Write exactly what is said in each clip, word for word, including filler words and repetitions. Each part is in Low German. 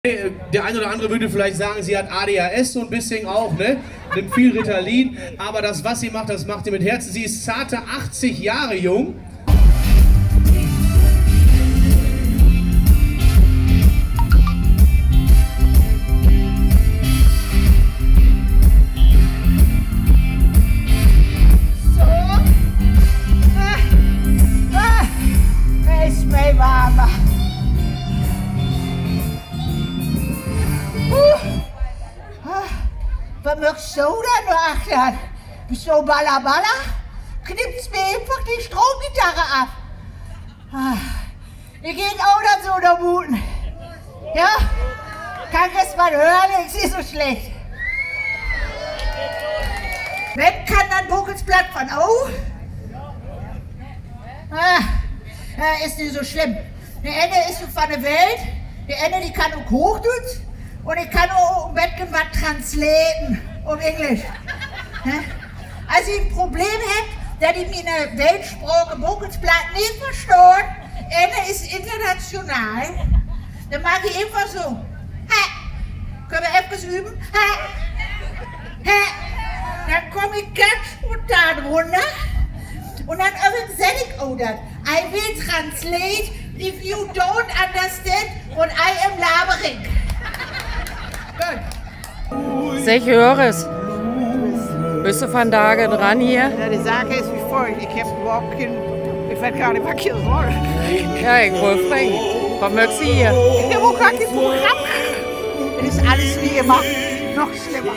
Der eine oder andere würde vielleicht sagen, sie hat A D H S so ein bisschen auch, ne? Nimmt viel Ritalin, aber das, was sie macht, das macht sie mit Herzen. Sie ist zarte achtzig Jahre jung. Zo. Ah, ah, is mi warm. Uh, ah, wat maakst du denn dor achtern? Büst du Balla Balla? Knippst mi eenfach de Stroomgitarre af. Ah, ik geh ok dat so dor buten. Ja? Kann ik eerst mal hören, ik seh so slecht. Wenn kann, denn Bokelsblatt van O. Ah, äh, is nich so slimm. De ene is so van de Welt, de ene, de kann ok Hoochdüütsch un ik kann ok en beten wat translaten op Engelsch. Hä? As ji en Problem hebbt, dat ji miene Weltspraak Bokelsblatt nich verstaht, ene is international, denn maak ik eenfach so. Hä? Köönt wi efkes öven? Hä? Hä? Denn kaam ik ganz spontan rünner. Un denn översett ik ok dat. I will translate if you don't understand what I am labering. Good. Segg, Höres, büst du vandage dran hier? Ja, de Saak is wie folgt. Ik heff överhaupt keen, ik weet gor nich, wat ik hier sall. Ja, ik wull fragen, wat maakst du hier? Ik heff ok gor keen Programm. Dat is allens wie immer, noch slimmer.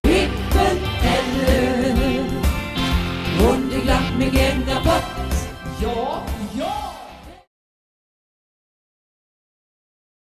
Ik bün Elle un ik lach mi geern kapott. Ja.